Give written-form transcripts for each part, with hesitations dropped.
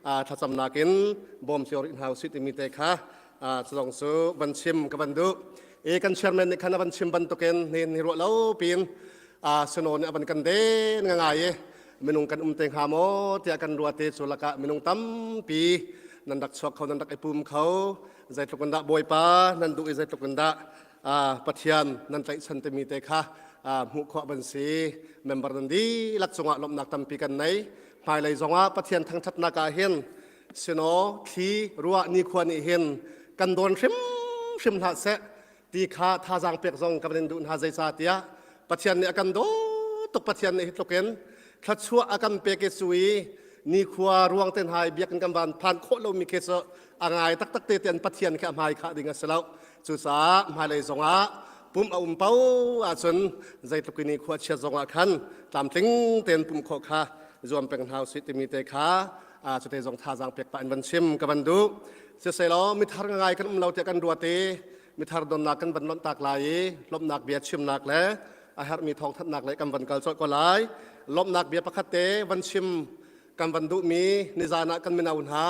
Thlacamnak in bawm cio rih hna usih timi te kha cu zong cu van chim ka van duh. I kan chairman nih khan a van chim bantukin ni ni ruah lo pin sino nih a van kan den nga ngai i minung kan um te hnga maw tiah kan ruat i cu lakah minung tampi nan rak chuak kho nan rak i pum kho zeitluk in dah Bawipa nan duh i zeitluk in dah Pathian nan tlaihchan timi te kha hmuh khawh ban si. Member nan dihlak cungah lawmhnak tampi kan nei. Hmailei zongah Pathian thangṭhatnak ah hin sino thli ruah nikhua nih hin kan dawn hrimhrim hlah seh ti kha thazaang pek zong ka van in duh hna. Zeicah tiah Pathian nih a kan dawt tuk. Pathian nih hi tluk in thluachuah a kan pek i cu i nikhua ruang te hna i biakinn kan van phan khawh lomi khi cu a ngai taktak te tian Pathian khi a hmai khah ding a si lo. Cucaah hmailei zongah pum a um po ahcun zeitluk in nikhua chiat zongah khan tlamtling tein pum khawh kha zuam peng hna usih timi te kha cute zong thazaang pek pah in van chim ka van duh. Siselaw mithar ngai kan um lo tiah kan ruat i mithar donnak kan van lonh tak lai i lawmhnak bia chimnak le a herhmi thawngthanhnak le kan van kal colh ko lai. Lawmhnak bia pakhat te van chim kan van duhmi, nizan ah kan mino hna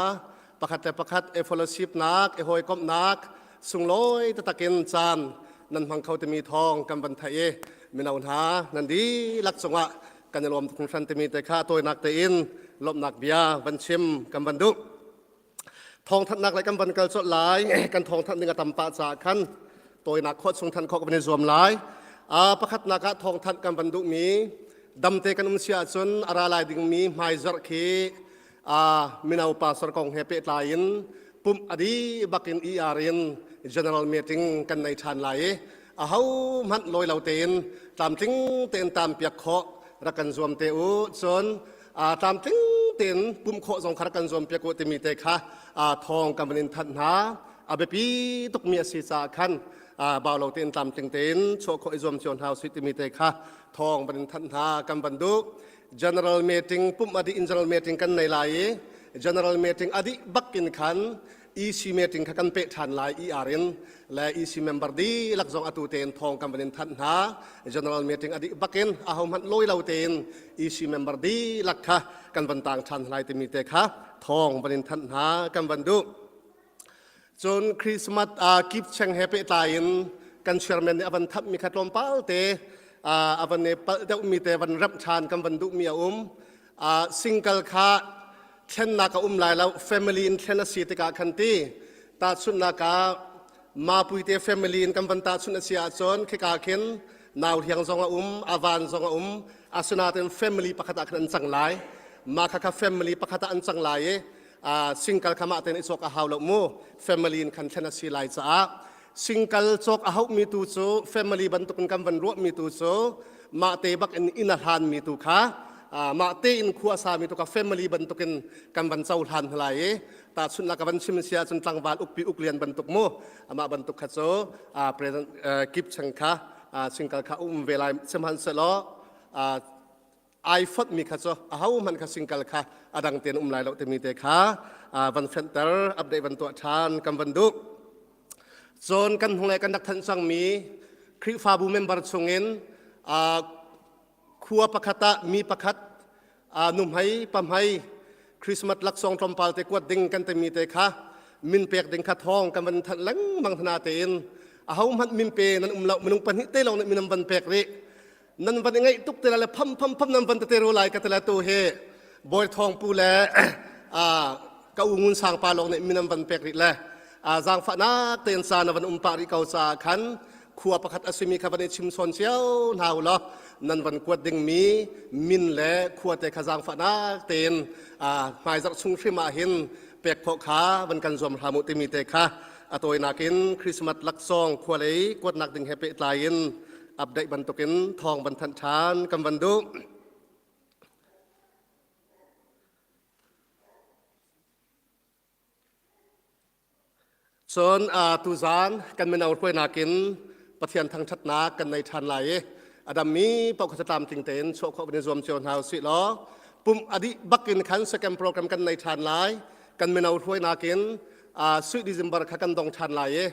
pakhat le pakhat e fellowship nak e hawikomhnak sunglawi taktak in caan nan hmang kho timi thawng kan van theih i mino hna nan dihlak cungah kan i lawm tuk hringhran timi te kha tawinak tein lawmhnak bia van chim kan van duh. Thawngthanhnak le kan van kal colh lai. Kan thawngthanh ding a tam pah caah khan tawinak khawh chung thanh khawh kan i zuam lai. Pakhatnak ah thawngthanh kan van duhmi, damte kan um si ahcun a ra lai dingmi hmaizarh khi mino pastor kong he pehtlai in pumh a dih bakin ER in general meeting kan nei ṭhan lai i aho hmanh lawi lo tein tlamtling tein tampiak khawh rak kan zuam te u. Cun tlamtling tein pumh khawh zong kha rak kan zuam piak u timi te kha thawng kan van in thanh hna. A biapi tukmi a si caah khan bau lo tein tlamtling tein chuah khawh i zuam cio hna usih timi te kha thawng van in thanh hna kan van duh. General meeting pumh a dih in general meeting kan nei lai i general meeting a dih bak in khan EC meeting kha kan peh ṭhan lai ER in le EC member dihlak zong atu tein thawng kan van in thanh hna. General meeting a dih bakin aho hmanh lawi lo tein EC member dihlak kha kan van tang ṭhan lai timi te kha thawng van in thanh hna kan van duh. Cun Christmas kip cheng he pehtlai in kan chairman nih a van thammi kha tlawmpal te a van i palh deuhmi te van remh ṭhan kan van duhmi a um. Single kha thlennak a um lai lo, family in thlen a si tikah khan ti tahchunhnak ah mapui te family in kan van tahchunh a si ahcun khika khin nau hliang zong a um, avan zong a um, asinain family pakhat ah khan an cang lai. Mah kha kha family pakhat ah an cang lai i single kha mah tein i cawk a hau lo mu. Family in khan thlen a si lai caah single cawk a hauhmi tu cu, family bantukin kan van ruahmi tu cu, mah te bak in inn a hlanmi tu kha, mah tein khua a sami tu kha family bantukin kan van cohlan hna lai i tahchunhnak ka van chim si ahcun tlangval ukpi uklian bantuk mu, amah bantuk kha cu president kip cheng kha single kha um ve lai. Sihmanhsehlaw ai fotmi kha cu ahohmanh kha single kha a dang tein um lai lo timi te kha van fenhter, update van tuah ṭhan kan van duh. Cun kan hnulei kan rak thanh cangmi Khrihfabu member chungin khua pakhat ah mi pakhat nuhmei pahmei Christmas laksawng tlawmpal te kuat ding kan timi te kha min pek ding kha thawng kan van thanh lengmang hna tein ahohmanh min pe nan um lo. Minung pahnih te lawng nih min an van pek rih. Nan van i ngaih tuk te le pham pham pham nan van te ro lai ka te le tu hi Bawi Thawng pu le ka u Ngun Sang pa lawng nih min an van pek rih le zaangfahnak tein sa na van um pah rih ko caah khan khua pakhat a simi kha van i chim sawn cio hna u law nan van kuat dingmi min le khua te kha zaangfahnak tein hmaizarh chung hrim ah hin pek khawh kha van kan zuam hram u timi te kha a tawinak in Christmas laksawng khua lei kuatnak ding he pehtlai in update bantukin thawng van thanh ṭhan kan van duh. Cun tuzaan kan mino hruainak in Pathian thangṭhatnak kan nei ṭhan lai i a dammi paoh kha tlamtling tein chuah khawh van i zuam cio hna usih law pumh a dih bakin khan second program kan nei ṭhan lai. Kan mino hruainak in sui December kha kan dong ṭhan lai i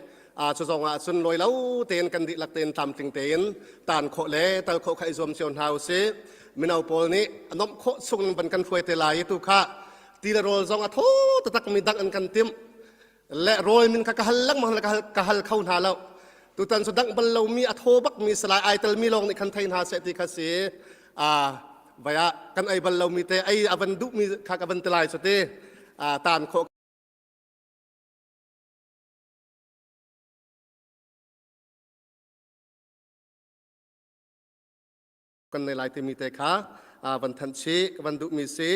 cu zong ah cun lawi lo tein kan dihlak tein tlamtling tein tan khawh le tal khawh kha i zuam cio hna usih. Mino pawl nih a nomh khawh chung van kan hruai te lai i tu kha. Ti le rawl zong a thaw taktak mi dang an kan timh. Le rawl min kha ka hal lengmang le ka hal kho hna lo. Tutan cu dangh bal lomi a thaw bak mi salai ai tel mi lawng nih khan thei hna seh ti kha si. A vai ah kan ei bal lomi te ei a van duh mi kha ka van ti lai cu ti. A tan khawh kan nei lai timi te kha van thanh chih ka van duhmi si.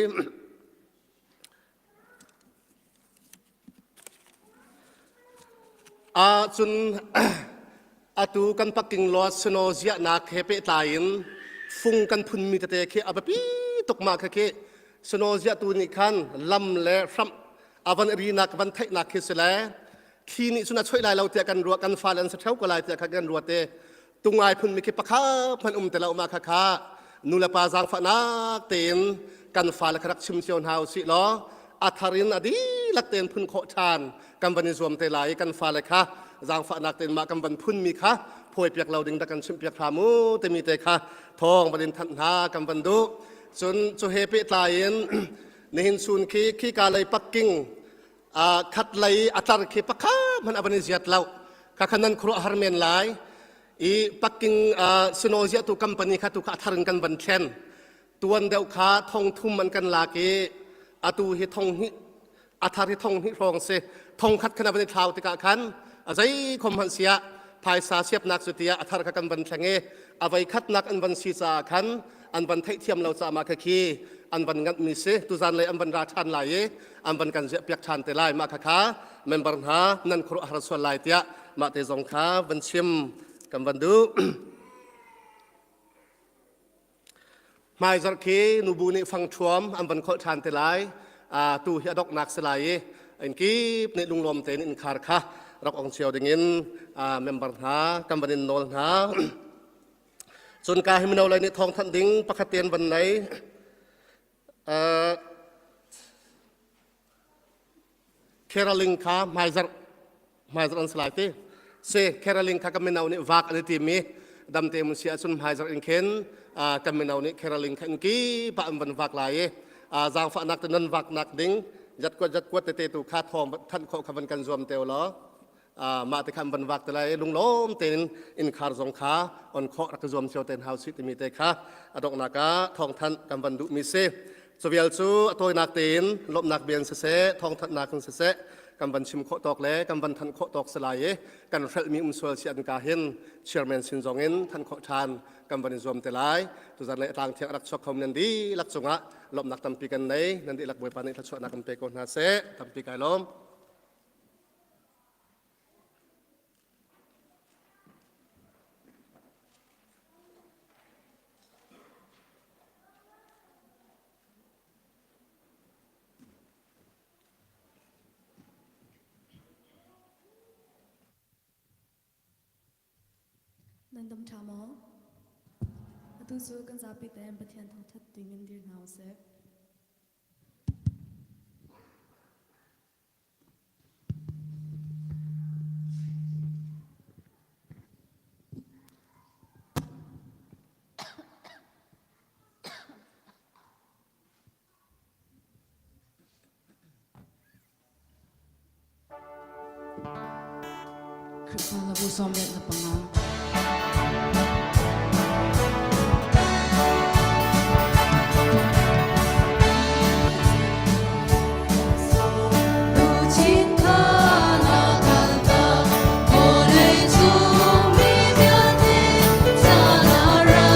Cun atu kan paking law sino ziahnak he pehtlai in fung kan phunmi tete khi a biapi tuk ma kha khi sino ziahtu nih khan lam le hramh a van rinak van theihnak khi si le thli nih cun a choih lai lo tiah kan ruah kan fale an sa ṭheo ko lai tiah kha kan ruat i tungai phunmi khi pakhat hmanh um te lo ma kha kha nu le pa zaangfahnak tein kan fale kha rak chim cio hna usih law a thar in a dihlak tein phun khawh ṭhan kan van i zuam te lai i kan fale kha zaangfahnak tein mah kan van phunmi kha phuai piak lo ding rak kan chimh piak hram u timi te kha thawng van in thanh hna kan van duh. Cun cu he pehtlai in nihin chun khi khi ka lei pakking khat lei a tlar khi pakhat hmanh a van i ziat lo kha khan nan khuaruah har men lai i pakking sino ziahtu company kha tu kha a thar in kan van thlen. Tuan deuh kha thong thum an kan lak i atu hi thong hnih a thar hi thong hnih hrawng si. Thong khat khan a van i thlau tikah khan a zei khom hmanh siah phaisa siapnak cu tiah a thar kha kan van thleng i a voi khatnak an van si caah khan an van theihthiam lo caah mah kha khi an van nganh mi si. Tuzan lei an van ra ṭhan lai i an van kan ziah piak ṭhan te lai. Mah kha kha member hna nan khuaruah har sual lai tiah mah te zong kha van chim kan van duh. Hmaizarh khi nubu nih fangṭhuam an van kholh ṭhan te lai. Tu hi a donghnak si lai i in kip nih lunglawm tein innkhar kha rak ong cio dingin member hna kan van in nawl hna. Cun ka hi mino lei nih thawngthanh ding pakhat tein van nei. Caroling kha hmaizarh hmaizarh an si lai ti. Si caroling kha kan mino nih vak an i tim i damte mun si ahcun hmaizarh in khin kan mino nih caroling kha in kip ah an van vak lai i zaangfahnak te nan vaknak ding jatkuat jatkuat tete tu kha thawng thanh khawh kha van kan zuam te law mah te kha an van vak te lai. Lunglawm tein innkhar zong kha on khawh rak zuam cio ten hau si timi te kha a donghnak ah thawngthanh kan van duhmi si. Cuvial cu a tawinak tein lawmhnak bian siseh, thawngthanhnak in siseh, kan van chim khawh tawk le kan van thanh khawh tawk si lai i kan hrelhmi um sual si an ka hin chairman sin zong in thanh khawh ṭhan kan van i zuam te lai. Tuzan lei a tlang thiang a rak chuak kho nan dihlak cungah lawmhnak tampi kan nei. Nan dihlak Bawipa nih thluachuahnak kan pe ko hna seh. Tampi kai lawm. Nan dam ṭha maw? Atu cu kan zapi tein Pathian thangṭhat dingin dir hna usih. Khrihfa hlabu 25. Luchin kha na kaltak, vawleicung mi vialte caan a ra.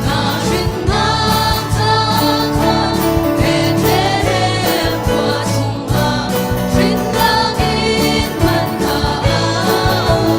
Na hrinnak caah khan Bethlehem khua chungah hrinnak in man kha a um.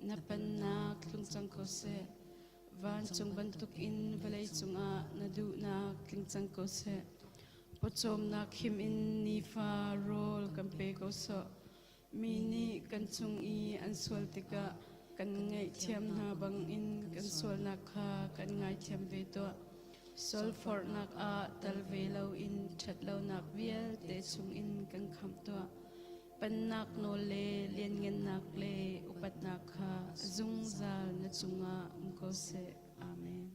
Na pennak tlung cang ko seh. Vancung bantukin vawlei cungah na duhnak tling cang ko seh. Pawcawmnak him in nifa rawl kan pe ko sawh. Mi nih kan cung i an sual tikah kan ngaihthiam hna bangin kan sualnak kha kan ngaithiam ve tuah. Sualforhnak ah tal ve loin ṭhatlonak vialte chungin kan khamh tuah. Pennak nawl le lianngannak le upatnak kha zungzal na cungah um ko seh. Amen.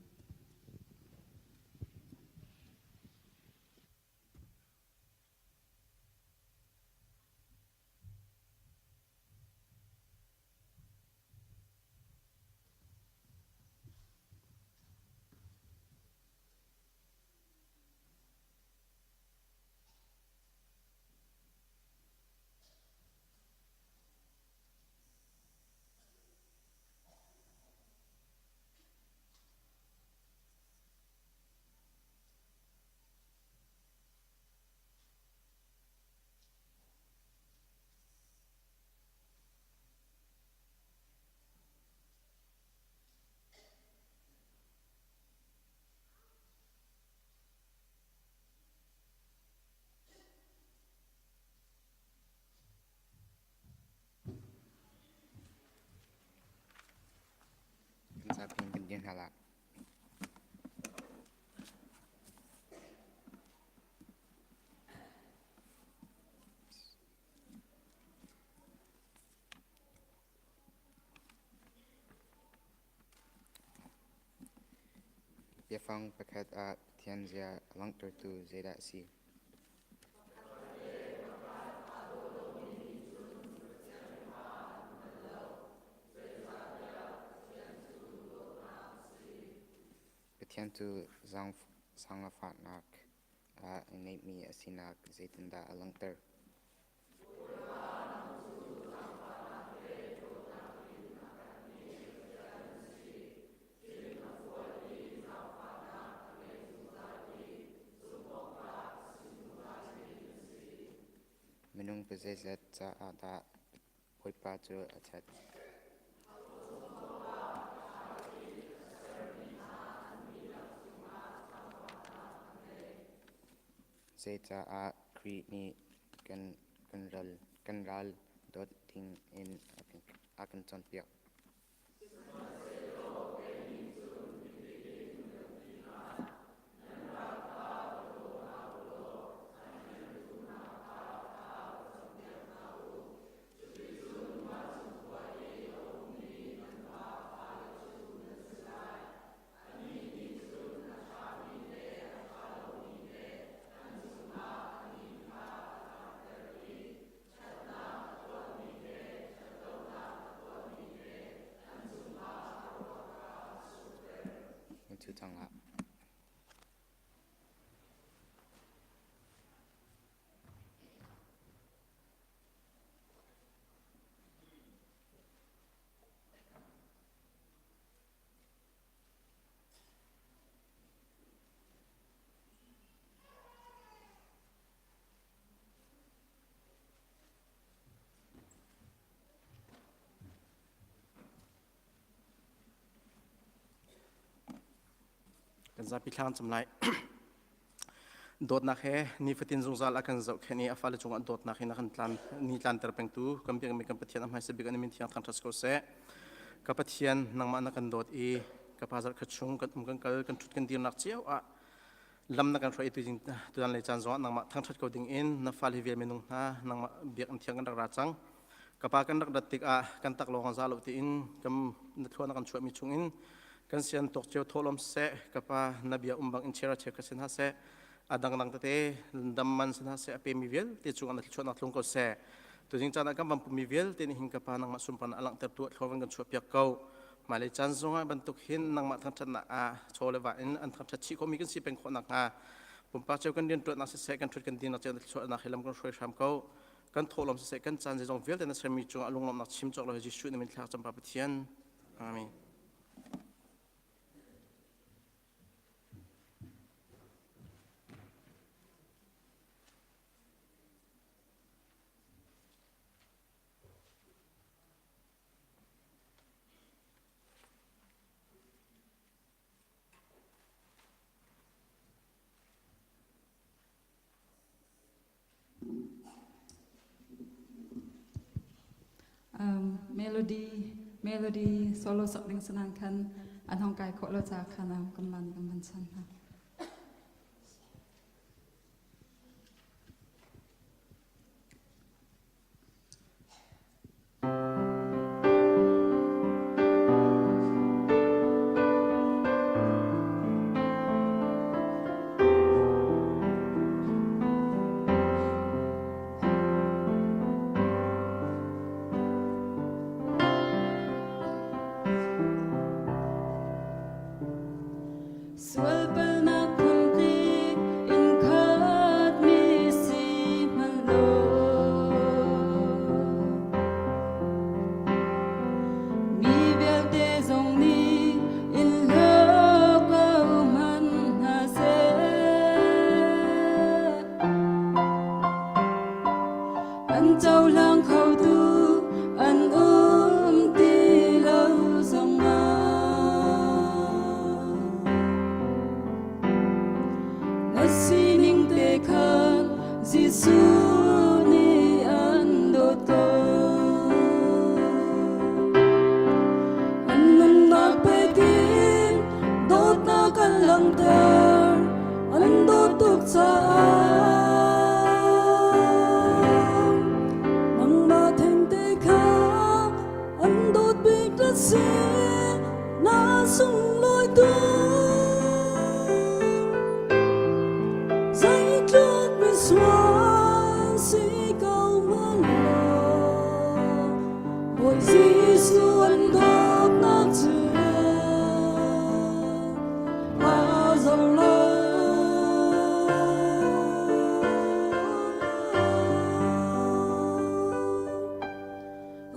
Kan zapi in kan dir hna lai. Biafang pakhat ah Pathian zia a langhtertu zeidah a si? Pathian cu zaangfahnak ah a ngeihmi a sinak zeitindah a langhter? Minung pazeizat caah dah Bawipa cu a ṭhat? Zeicah Khrih nih kan ral dawt ding in a kan cawnpiak? Nan ṭhu cang hlah. Kan zapi thla kan cam lai. Dawtnak he nifatin zungzal a kan zohkhenh i a fale cungah dawtnak in a kan tlan ni tlanter pengtu kan biakmi kan Pathian a hmaisa bik an min thiang thangṭhat ko seh. Ka Pathian nangmah na kan dawt i ka pa zarh khat chung kan um kan kal kan ṭhut kan dirnak cio ah lam na kan hruai tu tuan le caan zongah nangmah thangṭhat ko ding in na fale vial minung hna nangmah biakinn thiang kan rak ra cang. Ka pa kan rak rat tikah kan tak lawng za lo tiin kan na thluan kan chuahmi chungin kan sian tawk cio thawhlawm seh ka pa na bia um bang in chera chek ka sin ha seh a dangdang tete dam man sin ha seh a pemi vialte cungah na thluachuahnak tlung ko seh tuzing caan ah kan van pummi vialte nih hin ka pa nangmah sunparnak a langhter tu thluavan kan chuah piak ko hmailei caan zongah bantuk hin nangmah thangṭhatnak ah chaw le va in an thangṭhat chih khomi kan si peng khawh nakhnga pumpak cio kan rianṭuannak siseh kan ṭhut kan dinnak cio na thluachuahnak hi lam kan hruai hram ko kan thawhlawm siseh kan caan zeizong vialte na sermi cungah lunglawmhnak chim cawk lo Jesuh na min thlak cam Pa Pathian amen. Melody melody solo sak ding sanan khan an hong kai khawh lo ca khan kan man kan van chan hna. Sual palnak phunpi in khatmi si hmanh law mi vialte zong nih in hlo ko hmanh hna seh. An cohlang khotu an um ti lo zongah na sining te khan Jesuh nih an dawt ko. An nunnak pekin dawtnak an langhter, an dawt tuk caah. Nangmah thengte kha an dawt bik na si, na sunglawi tuk. Zeitluk misual si ko hmanh law, Bawi Jesuh an dawtnak cu aa zor lo.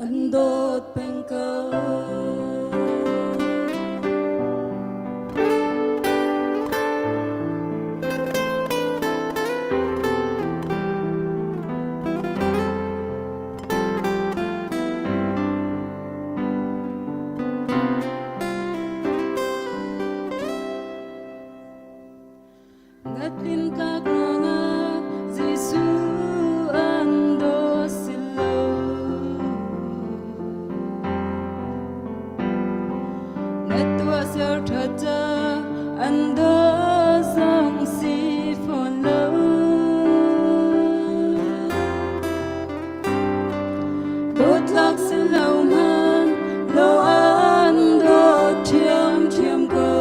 An dawt peng ko. Na tlintlak ruangah Jesuh an daw si lo. Na tuahser ṭhat ca an daw zong si fawn lo. Dawtlak si lo hmanh lo an dawt ṭhiamṭhiam ko.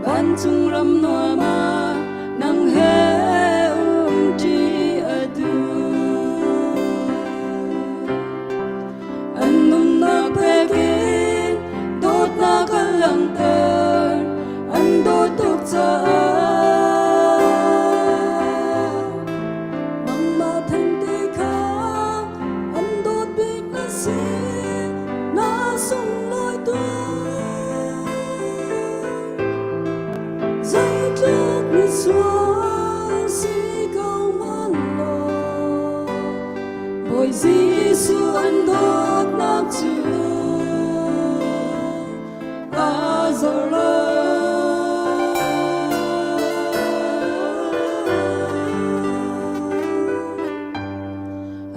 Vancung ram nuam ah nang he umṭi a duh. An nunnak pek in dawtnak an langhter, an dawt tuk caah. Nangmah thengte kha an dawt bik na si, na sunglawi tuk. Zeitluk misual si ko hmanh law, Bawi Jesuh an dawtnak cu aa zor lo.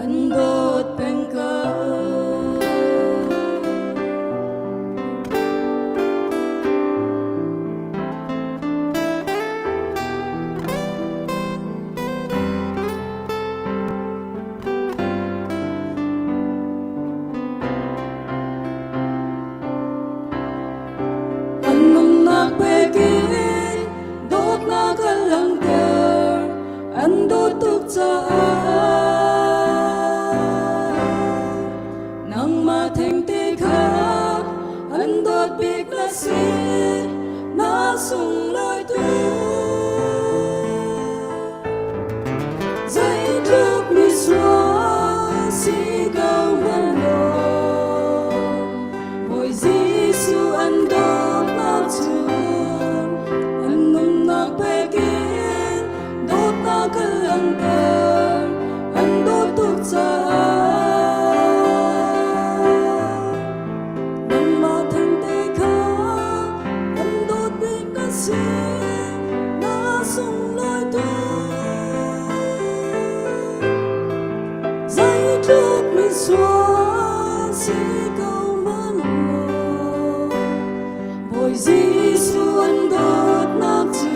An dawt peng ko. An nunnak pek in dawtnak an langhter, an dawt tuk caah. Nangmah thengte kha an dawt bik na si, na sunglawi tuk. Zeitluk misual si ko hmanh law, Bawi Jesuh an dawtnak cu an nunnak pek in dawtnak an langhter, an dawt tuk caah. Nangmah thengte kha an dawt bik na si. Bantuk misual si ko hmanh law, Bawi Jesuh an dawtnak cu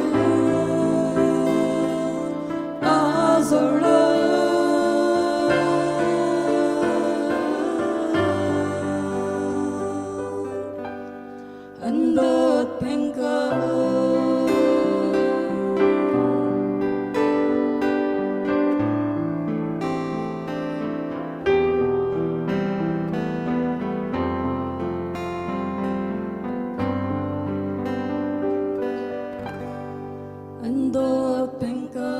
a zor lo. An dawt peng ko. An dawt peng ko.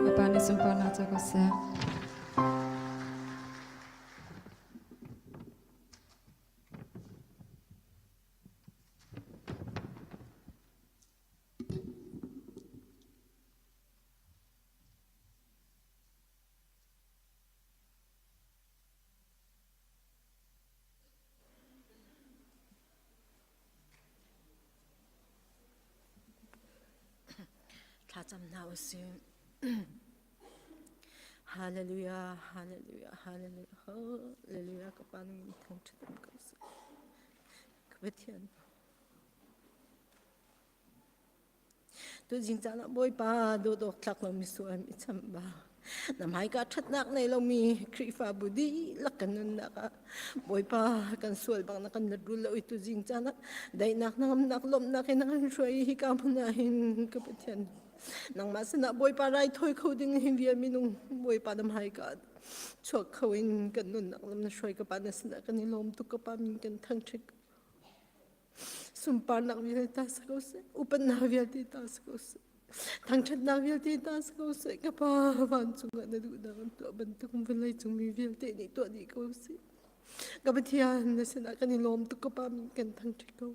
Bawipa nih sunparnak ca ko seh. Thlacam hna usih. Hallelujah, hallelujah, hallelujah, hallelujah. Ka pa min thangṭhat um ko seh. Ka Pathian. Tuzing caan ah Bawipa dawt awk tlak lomi sual mi chamba. Na hmaika ṭhatnak nei lomi Khrihfabu dihlak kan nunnak ah Bawipa kan sual bang na kan let rul lo i tuzing caan ah daihnak hnangamnak lawmhnak in na kan hruai i hika hmun ah hin ka Pathian nangmah sinah Bawipa raithawi kho ding hin vial minung Bawipa na hmaika chuak kho in kan nunnak lam na hruai ka pa na sinah kan i lawm tuk ka pa min kan thangṭhat Sunparnak vialte ta si ko seh. Upatnak vialte ta si ko seh. Thangṭhatnak vialte ta si ko seh. Ka Pa vancung ah na duhnak an tuah bantuk vawlei cung mi vialte nih tuah dih ko seh. Ka Pathian na sinah kan i lawm tuk ka Pa min kan thangṭhat ko.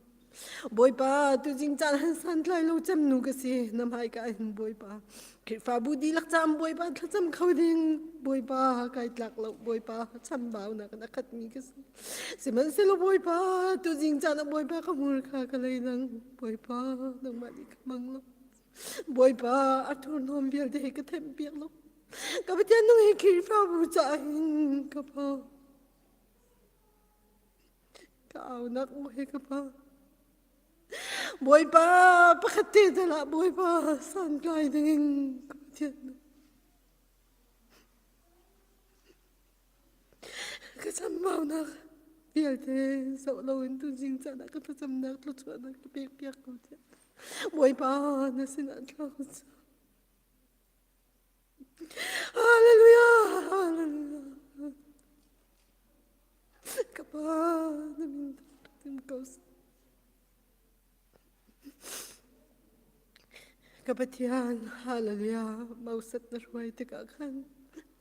Bawipa tuzing caan han santlai lo cem nu ka si na hmaika hin Bawipa Khrihfabu dihlak caam Bawipa thlacam kho ding Bawipa kai tlak lo Bawipa chambaunak in a khatmi ka si Sihmanhsehlaw Bawipa, tuzing caan ah Bawipa ka hmur kha ka lei nang. Bawipa, nangmah nih ka hmang lo. Bawipa, a thurhnawm vialte hi ka themhpiak lo. Ka Pathian nung hi Khrihfabu caah hin ka pa. Ka aunak aw hi ka pa. Bawipa, pakhat te tal ah Bawipa santlai dingin ka Pathian nung. Ka chambaunak vialte zoh loin tuzing caan ah ka thlacamnak thluachuahnak ka pekpiak ko tiah Bawipa na sinah thla ka cam. Hallelujah! Hallelujah! Ka Pa na min thangṭhat ko seh. Ka Pathian, hallelujah, Moses na hruai tikah khan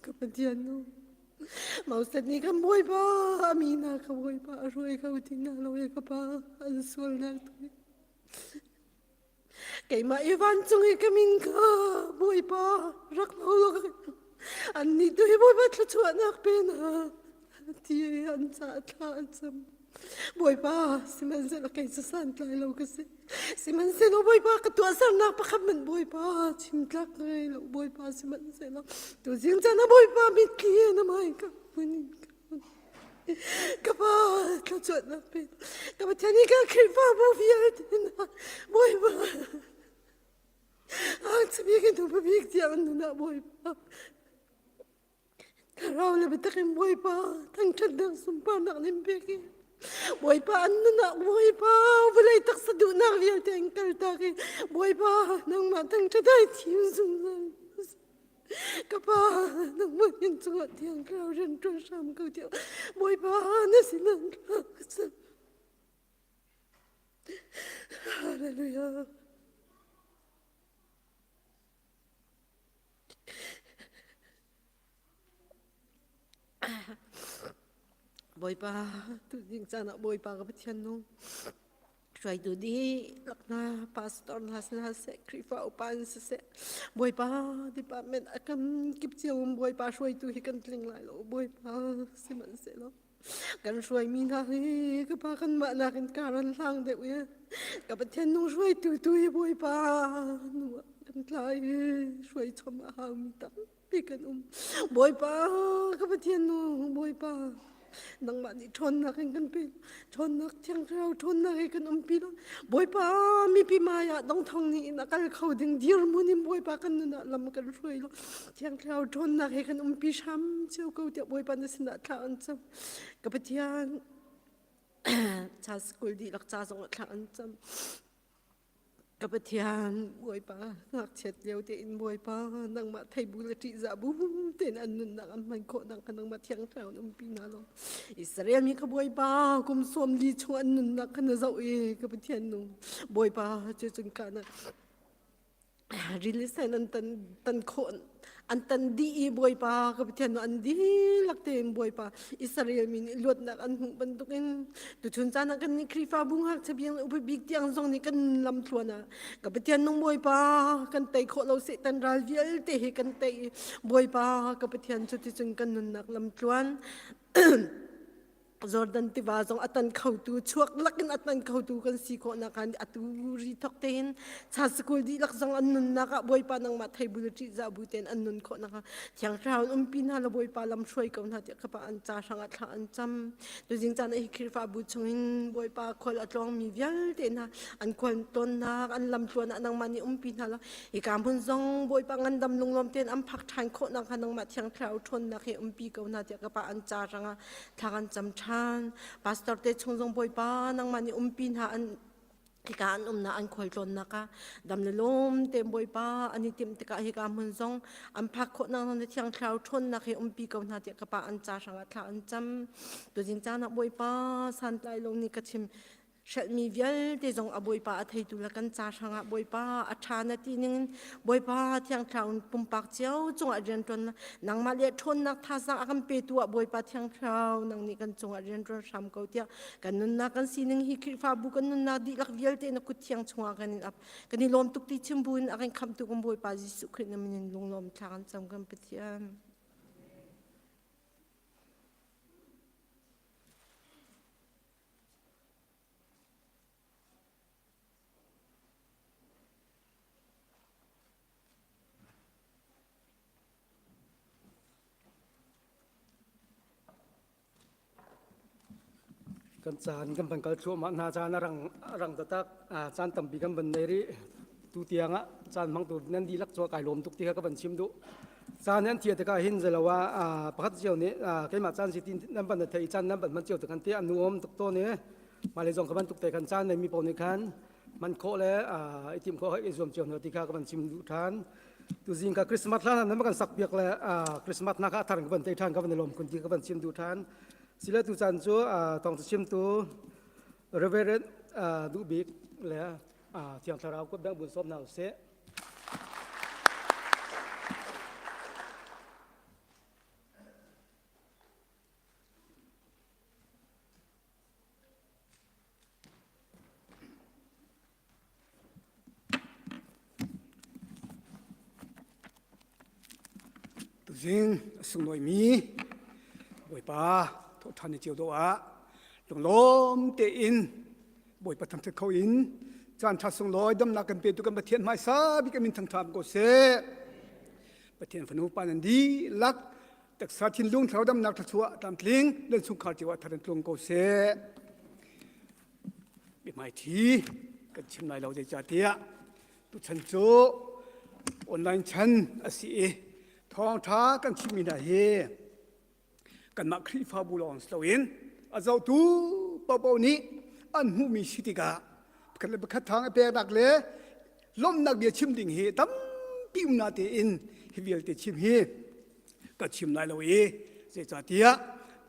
ka Pathian nu Moses nih kan Bawipa a mi hna ka Bawipa a hruai kho ti hna lo e ka pa an sualnak tu keimah i vancung i ka min kha Bawipa rak hmu lo annih tu hi Bawipa thluachuahnak pe hna ti an ca thla an cam Bawipa, sihmanhsehlaw kei cu santlai lo ka si. Sihmanhsehlaw Bawipa ka tuahsernak pakhat hmanh Bawipa chimtlak ngei lo Bawipa sihmanhsehlaw tuzing caan ah Bawipa mitthli na hmai ka hun ka pa thluachuahnak pe ka Pathian hi ka Khrihfabu vialte hna Bawipa ang chabik in bik tiang nunah Bawipa Thlarau le biatak in Bawipa thangṭhatnak sunparnak nin pek i Bawipa an nunah Bawipa vawlei taksa duhnak vialte an kaltak i Bawipa nangmah thangṭhat ai thim zungzal. Ka pa nangmah hin cungah thiang thlarau rian ṭuan hram ko tiah Bawipa na sinah thla ka cam. Hallelujah. Bawipa tuzing caan ah Bawipa ka Pathian nung hruaitu dihlak hna pastor hna si hna seh Khrihfa upa in siseh Bawipa department a kan kip cio um Bawipa hruaitu hi kan tling lai lo Bawipa sihmanhsehlaw kan hruaimi hna hi ka pa kanmah nakin kar an hlang deuh i ka Pathian nung hruaitu tu hi Bawipa nu ah kan tlai i hruai chom a haumi tam. tampi kan um. Bawipa ka Pathian nu Bawipa nangmah nih ṭhawnnak in kan pe ṭhawnnak thiang thlarau ṭhawnnak he kan umpi lo Bawipa mipi hmai ah dongthong nih in a kal kho ding dirhmun in Bawipa kan nun ah lam kan hruai lo thiang thlarau ṭhawnnak he kan umpi hram cio ko tiah Bawipa na sinah thla an cam ka Pathian cha school dihlak ca zong ah thla an cam Ka Pathian, Bawipa, ngakchiat lio tein Bawipa, nangmah thei bu le ṭihzah bu tein an nunnak an hman khawh nak kha nangmah thiang thlarau in umpi hna law Israel mi kha Bawipa kum sawm li chung an nunnak kha na zoh i ka Pathian nu Bawipa cu cun ka na rili sen an tan tan khawh an tan dih i Bawipa ka Pathian nu an dihlak tein Bawipa Israel mi nih luatnak an hmuh bantukin tuchun caan ah kan nih Khrihfabu ngakchia biang le upa bik tiang zong nih kan lamthluan ah ka Pathian nung Bawipa kan tei khawh lo Satan ral vialte hi kan tei Bawipa ka Pathian cuticun kan nunnak lamtluan Jordan tiva zong a tan khotu chuak lakin a tan khotu kan si khawhnak han atu ri thok tein cha school dihlak zong an nunnak ah Bawipa nangmah thei bu le ṭihzah bu tein an nun khawhnak ah Thiang Thlarau in umpi hna la Bawipa lam hruai ko hna tiah kapa an ca hrangah thla an cam tuzing caan ah hi Khrihfabu chungin Bawipa khual a tlawngmi vialte hna an khual tonnak an lam tluan ah nangmah nih umpi hna la hika hmun zong Bawipa ngandam lunglawm tein an phak ṭhan khawhnak hnga nangmah Thiang Thlarau ṭhawnnak he umpi ko hna tiah kapa an ca hrangah thla kan cam ṭhan. Pastor te chung zong Bawipa nangmah nih umpi hna an hika an umnak an khualtlawnnak ah dam le lawm tein Bawipa an i timh tikah hika hmun zong an phak khawhnak na Thiang Thlarau ṭhawnnak he umpi ko hna tiah ka pa an ca hrangah thla an cam. Tuzing caan ah Bawipa santlai lo nih ka chim hrelhmi vialte zong a Bawipa a theitu le kan ca hrangah Bawipa a ṭha na ti ningin Bawipa Thiang Thlarau in pumpak cio cungah rianṭuan nangmah le ṭhawnnak thazaang a kan petu ah Bawipa Thiang Thlarau nang nih kan cungah rianṭuan hram ko tiah kan nunnak kan sining hi Khrihfabu kan nunnak dihlak vialte na kut thiang chungah kan in ap kan i lawm tuk ti chim bu in a kan khamhtu kan Bawipa Jesuh Khrih na min in lunglawm thla kan cam kan Pathian. Kan caan kan van kal thluahmah hna caan a rang a rang taktak caan tampi kan van nei rih tu tiang ah caan hmangtu nan dihlak cu kai lawm tuk ti kha ka van chim duh caan an thia tikah hin zelo ah pakhat cio nih keimah caan si tin nan van thei caan nan van hman cio te khan te an nuam tuk tawn i mah le zong ka bantuk te khan caan nei mi paoh nih khan man khawh le i timh khawh i zuam cio hna ti kha ka van chim duh ṭhan tuzing ka Christmas hlan nan kan sak piak le Christmas na kha thar ka van tei ṭhan ka van i lawm kun ti ka van chim duh ṭhan sile tu caan cu thawng chim tu Reverend Duh Bik le Thiang Thlarau kut beng bun sawm hna usih. Tuzing a sunglawimi Bawipa thawhṭhan ni cio dawh ah lunglawm tein Bawipa thangṭhat kho in caan ṭha sunglawi damnak kan petu kan Pathian hmaisa bik a min thangṭha ko seh. Pathian fanu pa nan dihlak taksa thinlung thlarau damnak thluachuah tlamtling nan chungkhar cio ah thar in tlung ko seh. Biahmaiṭhi kan chim lai lo zeicahtiah tuchan cu online chan a si i thawngṭha kan chimmi hna hi kanmah Khrihfabu lawng si loin a zohtu paohpaoh nih an hmuhmi si tikah pakhat le pakhat thang i peknak le lawmhnak bia chim ding hi tampi um natein hi vialte chim hi ka chim lai lo i zeicahtiah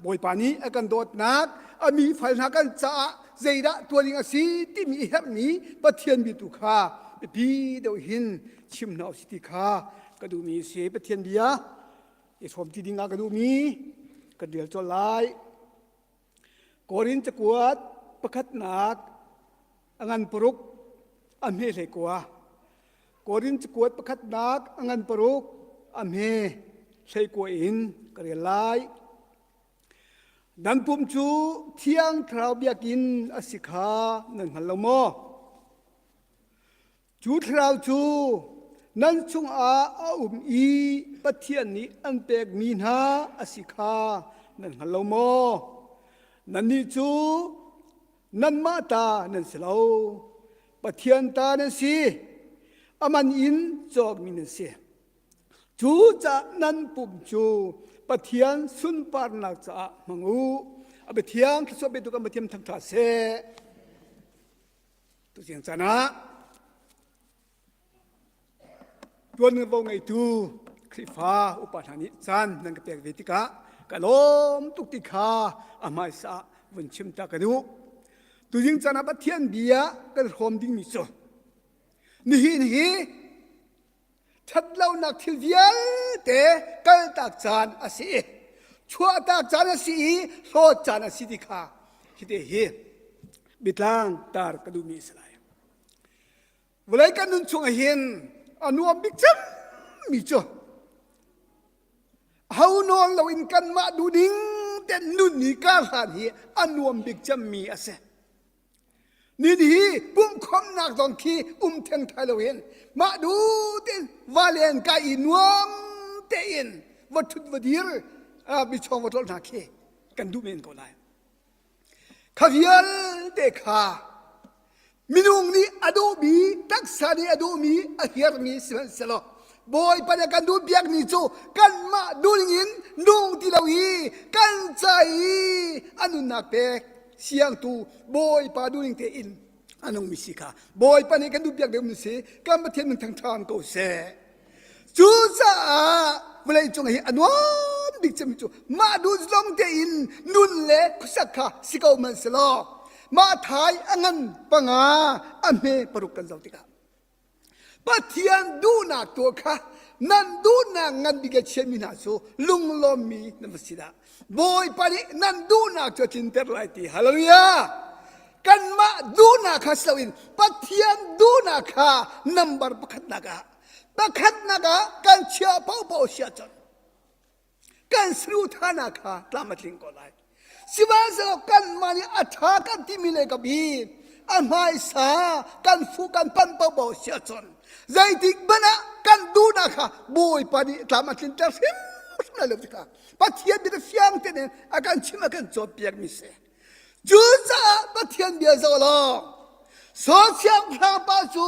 Bawipa nih a kan dawtnak a mi fal hna kan caah zeidah tuah ding a si timi i herhmi Pathian bia tu kha biapi deuh hin chim hna usih ti kha ka duhmi a si Pathian bia i hrawm ti ding ah ka duhmi kan rel colh lai Korin cakuat pakhatnak a ngan paruk a hme hlei kua. Korin cakuat pakhatnak a ngan paruk a hme hlei kua in ka rel lai. Nan pum cu Thiang Thlarau biakinn a si kha nan hngal lo maw? Cu thlarau cu nan chungah a um i Pathian nih an pekmi hna a si kha nan hngal lo maw? Nannih cu nanmah ta nan si lo, Pathian ta nan si, a man in cawkmi nan si. Cucaah nan pum cu Pathian sunparnak caah hmang u. A biathiang thluachuah petu kan Pathian thangṭhat seh. Tuchin caan ah Tuanvo ngeitu Khrihfa upa hna nih caan nan ka pek ve tikah ka lawm tuk ti kha a hmaisa ah vun chim ta ka duh. Tuzing caan ah Pathian bia kan hrawm dingmi cu nihin hi ṭhatlonak thil vialte kaltak caan a si i chuahtak caan a si i hlawt caan a si ti kha hite hi biatlang tar ka duhmi a si lai. Vawlei kan nun chung ah hin a nuam bik cemmi cu ho nawl loin kanmah duhning te nun ni kar hlan hi a nuam bik cemmi a si. Ni hi pumhkhawmnak zong khi um theng thai loin mah du tein va len kai i nuam tein va ṭhut va dir bichawng va tlolh hna khi kan duh men ko lai. Kha vialte kha minung nih a duhmi taksa nih a duhmi a hiarmi sihmanhsehlaw Bawipa nih a kan duhpiakmi cu kanmah duhning in nung ti lo i kan ca i a nunnak pek siangtu Bawipa duhning tein a nungmi si kha Bawipa nih kan duhpiak deuhmi si kan Pathian min thangṭhan ko seh. Cucaah vawleicung hi a nuam bik cemmi cu mah duh zong tein nun le khuasak kha si ko hmanh selaw mah thai a ngan panga a hme paruk kan zoh tikah Pathian duhnak tuah kha nan duhnak ngan bik a chiami hna cu lunglawmmi nan va si dah. Bawipa nih nan duhnak cu a tlinter lai ti. Hallelujah! Kanmah duhnak kha si loin Pathian duhnak kha number pakhatnak ah pakhatnak ah kan chiah paohpaoh si ahcun kan saduhthahnak kha tlam a tling ko lai. Sihmanhsehlaw kanmah nih a ṭha kan timi le ka bi a hmaisa kan fuh kan panh paohpaoh si ahcun zeitik hmanh ah kan duhnak kha Bawipa nih tlam a tlinter hrimhrim lai lo ti kha Pathian bia fiang tein a kan chim a kan cawnpiakmi si. Cucaah Pathian bia zoh law Saul siangpahrang pa cu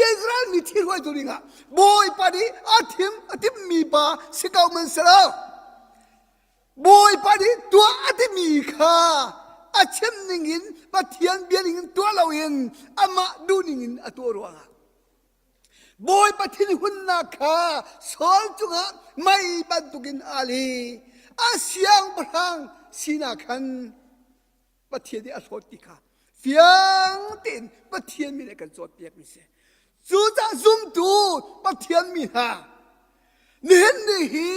Israel mi ṭhihruaitu dingah Bawipa nih a thim a timhmi pa si ko man si lo. Bawipa nih tuah a timi kha a chim ningin Pathian bia ningin tuah loin amah duh ningin a tuah ruangah Bawipa thinhunnak kha Saul cungah mei bantukin a li. A siangpahrang sinak khan Pathian nih a hlawt ti kha fiang tein Pathian mi nih kan cawnpiakmi si. Cucaah zumtu Pathian mi hna nihin ni hi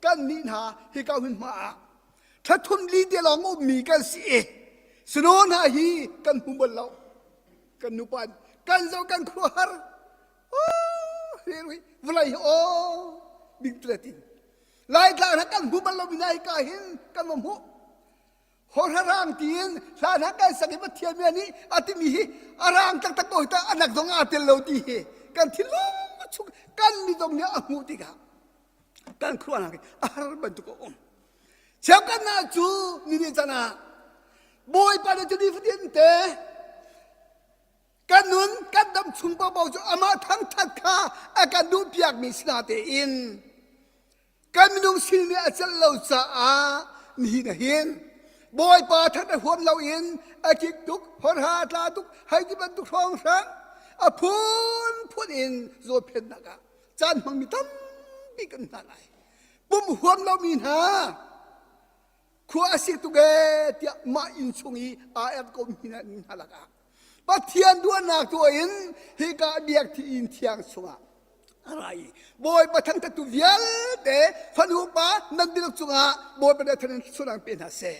kan nih hna hika hmunhma ah thathum li te lawng ummi kan si i sino hna hi kan hmu bal lo. Kan nupa kan zo kan khuahar vawlei hi aw ding tletin laitlang hna kan hmu bal lo mi nai ka hin kan va hmuh horharang tiin hla hna kan sak i Pathian bia nih a timi hi a rang taktak ko ta anak zong aa tel lo ti hi kan thinlung chung kan mi zong nih a hmuh tikah kan khuaruahnak hi a har bantuk a um cheukhat hna cu ni ni can ah Bawipa nih cu nifatin te kan nun kan dam chung paohpaoh cu amah thangthat kha a kan duhpiakmi si na tein kan minung sin nih a celh lo caah nihin ah hin Bawipa that a huam loin a kik tuk horha a tla tuk hei ti bantuk hrawnghrang a phunphun in zawtphennak ah caan hmangmi tampi kan hna lai pum huam lomi hna khua a sik tuk ee tiah mah inn chung i aa er ko mi hna hna lakah Pathian duahnak tuah in hika biak thi inn thiang chungah a ra i Bawipa thangthattu vialte fanu pa nan dihlak cungah Bawipa nih than sunang pe hna seh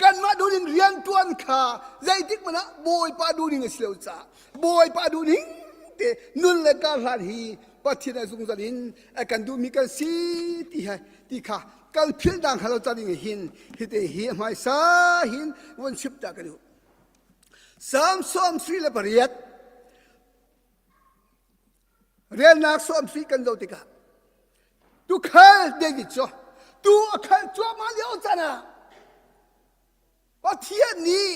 kanmah duhning rian tuan kha zeitik hmanh ah Bawipa duhning a si lo caah Bawipa duhning te nun le kar hlan hi Pathian a zungzal in a kan duhmi kan si ti he ti kha kal philh dang halo ca ding hin hite hi a hmaisa hin vun chip ta ka duh Psalm 78 relnak sawm sui kan zoh tikah. Tukhal David cu tu a khal cuahmah lio caan ah Pathian nih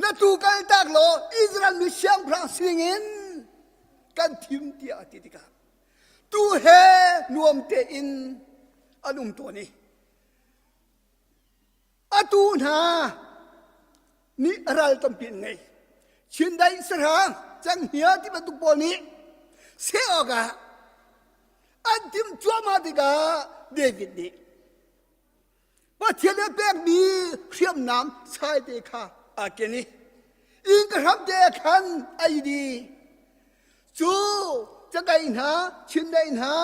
na tu kaltak law Israel mi siangpahrang sining in kan thim tiah a ti tikah tu he nuam tein an um tawn i atu hna nih ral tampi an ngei. Chindaih sahrang cenghngia ti bantuk pawl nih seh awkah an timh cuahmah tikah David nih Pathian nih pekmi hriamnam saite kha aa ken i inn ka hram te khan a i di. Cu cakei hna, chindaih hna,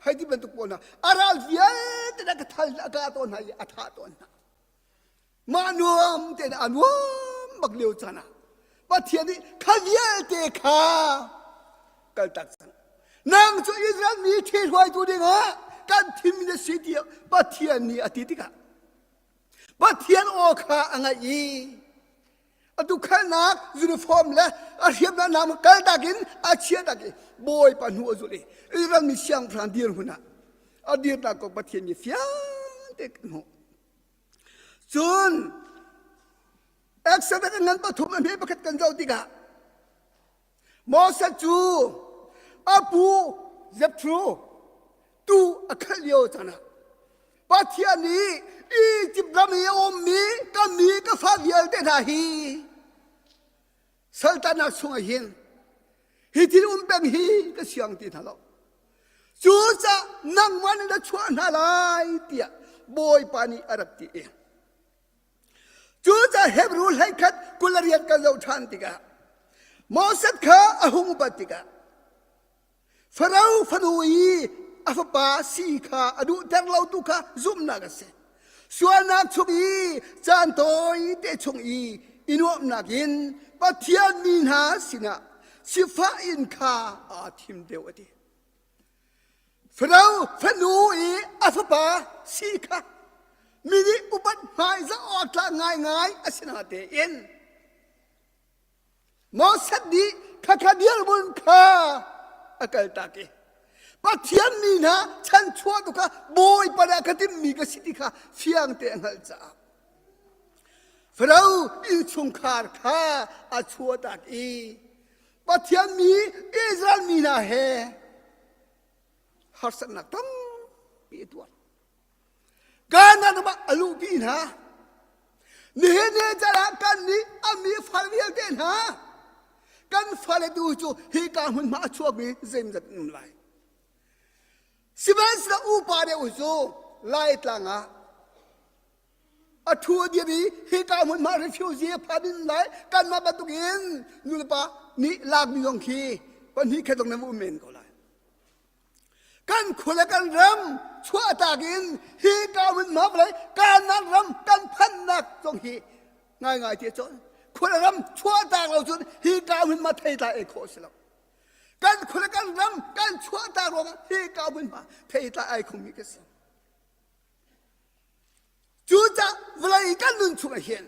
hei ti bantuk pawl hna a ral vialte na ka thal a kah tawn hna i a thah tawn hna. Mah nuam tein a nuam bak lio caan ah Pathian nih kha vialte kha kaltak cang. Nang cu Israel mi ṭhihruaitu dingah kan thimmi na si tiah Pathian nih a ti tikah Pathian aw kha a ngaih i a tukhalnak uniform le a hriamnak nam kaltak in a chiahtak i Bawipa hnu a zulh i Israel mi siangpahrang dirhmun ah a dirnak kong Pathian nih fiang te kan hmuh. Cun Exodus ngan pathum a hme pakhat kan zoh tikah Moses cu a pu Jethro tu a khalh lio caan ah Pathian nih Egypt ram i a ummi ka mi ka fa vialte hna hi saltannak chungah hin hi thil um peng hi ka siang ti hna lo. Cucaah nangmah nih na chuah hna lai tiah Bawipa nih a rak ti i cucaah Hebrew hleikhat 28 kan zoh ṭhan tikah Moses kha a hung upat tikah Farao fanu i a fapa si kha a duhter lotu kha zumhnak a si. Sualnak chung i caan tawi te chung i i nuamhnak in Pathian mi hna sinah sifah in kha aa thim deuh a ti. Farao fanu i a fapa si kha mi nih upat hmaizah awk tlak ngaingai a si na tein Moses nih khakha dirhmun kha a kaltak i Pathian mi hna chanchuah tu kha Bawipa nih a ka timhmi ka si ti kha fiang te a hngalh caah Farao innchungkhar kha a chuahtak i Pathian mi Israel mi hna he harsatnak tampi a tuar. Kanaan ram ah a luhpi hna. Nihin ni caan ah kan nih a mi fal vialte hna kan fale tu cu hika hmunhma a chuakmi zeimzat an um lai. Sihmanhsehlaw upa deuh cu Laitlang ah a thu a dir i hika hmunhma refugee a phan in lai kanmah bantuk in nulepa nih lakmi zong khi pahnih khat zong nan um men ko lai. Kan khua le kan ram chuahtak in hi ka hmunhma vawlei Kanaan ram kan phannak zong hi ngaingai ti cun khua le ram chuahtak lo cun hi ka hmunhma theitlai ei khawh a si lo. Kan khua le kan ram kan chuahtak ruangah hi ka hmunhma theitlai ai khomi ka si. Cucaah vawlei kan nun chungah hin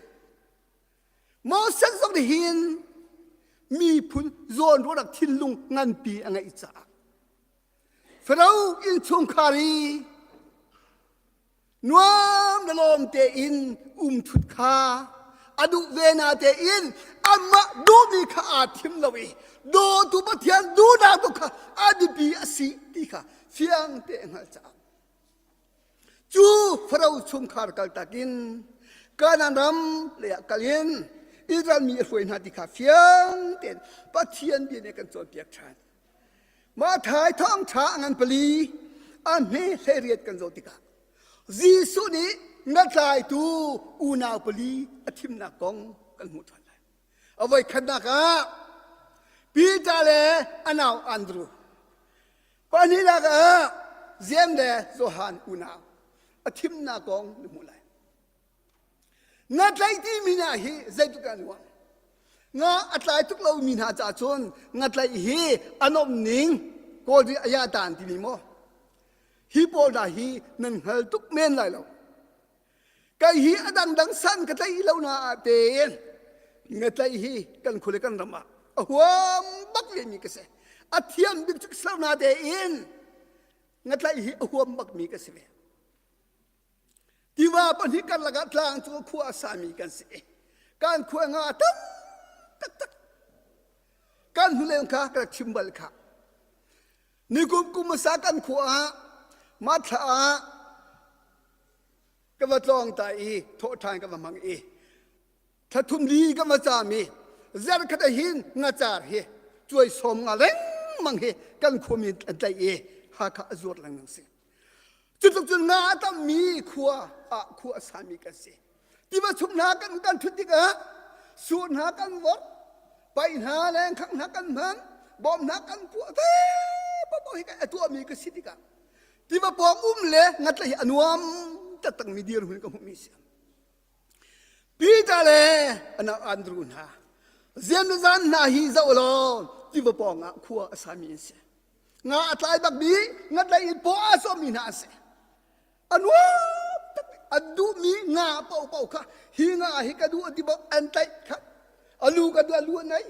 Moses zong nih hin miphun zawnruahnak thinlung nganpi a ngeih caah Faro innchungkhar i nuam le lawm tein um thut kha a duh ve na tein amah duhmi kha aa thim lo i dawtu Pathian duhnak tu kha a biapi a si ti kha fiang te a hngalh caah Cu Faro chungkhar kaltak in Kanaan ram leiah kal in Israel mi a hruai hna ti kha fiang tein Pathian bia nih a kan cawnpiak ṭhan. Matthai thawngṭha a ngan pali a hme 18 kan zoh tikah Jesuh nih ngatlaitu unau pali a thimnak kong kan hmuh ṭhan lai. A voikhatnak ah Peter le a nau Andrew Pahnihnak ah Jeim le Johan unau a thimnak kong na hmuh lai. Nga tlaih timi hna hi zeitluk dah nuam. Nga a tlai tuk lomi hna caah cun nga tlaih hi a nuamh ning kawl ri a dan timi maw hi pawl hna hi nan hngal tuk men lai lo. Kai hi a dangdang san ka tlaih lo na ah tein nga tlaih hi kan khua le kan ram ah a huam bak vemi ka si. A thiam bik cu ka si lo na tein. Ngatlaih hi a huam bakmi ka si ve. Tiva pahnih karlak ah tlang cu khua a sami kan si. Kan khua nga tam taktak. Kan hnuleng kha ka rak chim bal kha. Nikum kum hmasa kan khua ah mathla ah ka va tlawng ta i thawhṭhan ka va hmang i thla thum li ka va caam i zarkhat ah hin ngacar hi cuai sawm nga lengmang hi kan khuami an tlaih i Hakha a zuar lengmang si. Cutluk cun nga a tammi khua ah khua a sami kan si. Tiva chung hna kan kan ṭhut tikah sur hna kan vorh, paih hna lengkhang hna kan hman, bawm hna kan puah te paoh hi a tuahmi ka si tikah tiva pawng um le ngatla hi a nuam taktakmi dirhmun ka hmuhmi si. Peter le anak Andrew hna ziamzan hna hi zoh law tiva pawng ah khua a sami an si. Nga a tlai bak mi ngatlai in paw aa sawmmi hna an si. A nuam tak an duhmi nga paohpaoh kha hi nga hi ka duh an ti bak an tlaih kha a lu ka duh a lu an ei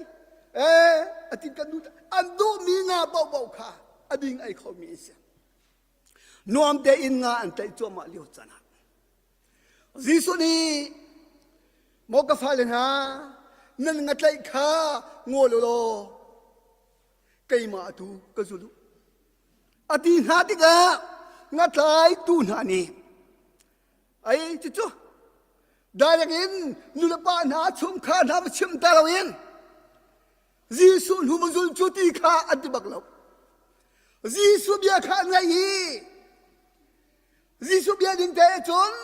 eh a tin kan duh an duhmi nga paohpaoh kha a ding ei khomi an si. Nuam tein nga an tlaih cuahmah lio caan ah Jesuh nih maw ka fale hna nan ngatlaih kha ngol u law keimah tu ka zul u. A ti hna tikah ngatlaitu hna nih ai cucu direct in nulepa hna chungkhar hna va chim ta loin Jesuh hnu va zul cu ti kha an ti bak lo. Jesuh bia kha an ngaih i Jesuh bia ding te cun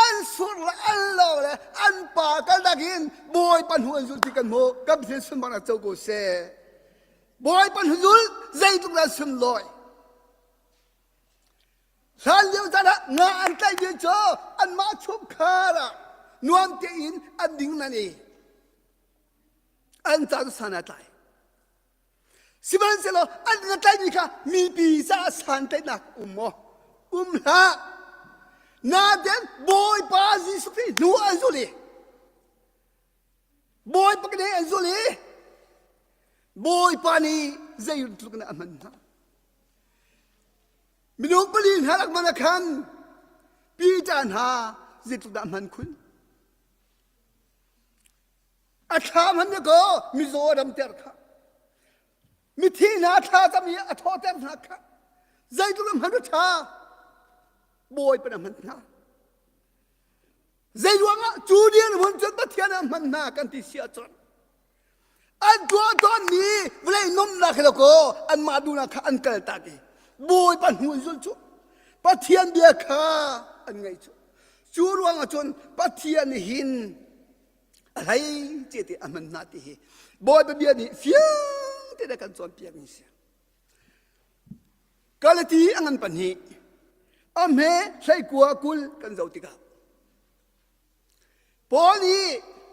an sur le an lo le an pa kalnak in Bawipa hnu an zul ti kan hmuh kan Pathian sunparnak co ko seh. Bawipa hnu zul zeitluk dah sunlawi. Hlan lio caan ah nga an tlaihmi cu anmah chungkhar ah nuam tein an ding nan i an ca cu san a tlai. Sihmanhsehlaw an nga tlaihmi kha mipi caah santlaihnak um maw? Um hlah. Nain Bawipa Jesuh Khrih hnu an zul i Bawipa kene an zul i Bawipa nih zeitluk in a hman hna. Minung pali hna rak man ah khan Peter hna zeitluk dah a hman khun? A thla hmanh kaw mizaw a damter kha. Mithi hna thla cam i a thawhter hna kha. Zeitluk in hman a ṭha. Bawipa na hman hna. Zei ruangah cu dirhmun cun Pathian a hman hna kan ti si ahcun an tuah tawnmi vawlei nomnak hi kaw anmah duhnak kha an kal tak i Bawipa hnu in zulh cu Pathian bia kha an ngaih cu cu ruangah cun Pathian nih hin a hlei ce te a hman hna ti hi Bawipa bia nih fiang te kan cawnpiak mi si Galati a ngan pahnih a hme hleikua 20 kan zoh tikah Paul nih